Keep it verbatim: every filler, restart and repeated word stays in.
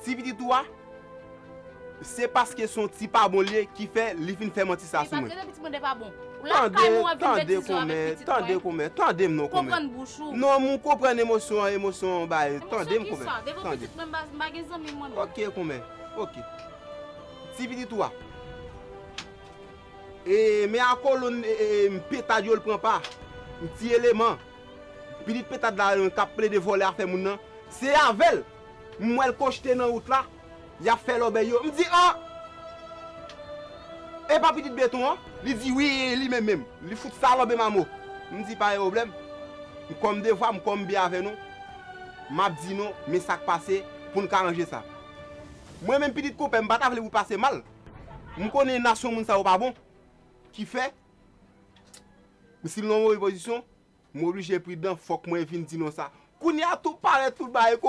Ti pitit ou a, se paske se yon ti pa bon li ye ki fè li fin fè manti sa sou mwen. Tande, tande konmè, tande konmè, tande m non konmè. Non, m konprann emosyon an, emosyon an bay. Tande m konmè. Tande. Ok konmè. Ok. Ti pitit ou a. E men a kolonn, e, e, m petad yo l pran pa. M ti eleman. Pitit petad la k ap plede vòlè afè moun nan. Se avè l. M wè l kochte nan wout la. Y ap fè lòbèy yo. M di an! E pa pitit beton an? Li di wi, li menm menm. Li fout sa lòbe mamo. M di pa gen pwoblèm. M kòm devwa, m kòm byen avè nou. M ap di nou, men sa k pase pou n ka ranje sa. Mwen menm pitit konpè, m pa ta vle pou pase mal. M konnen nasyon moun sa yo pa bon. Ki fè, si l nan move pozisyon, m oblije pridan, fòk mwen vin di non sa. Kounye a tou parèt tout bagay kon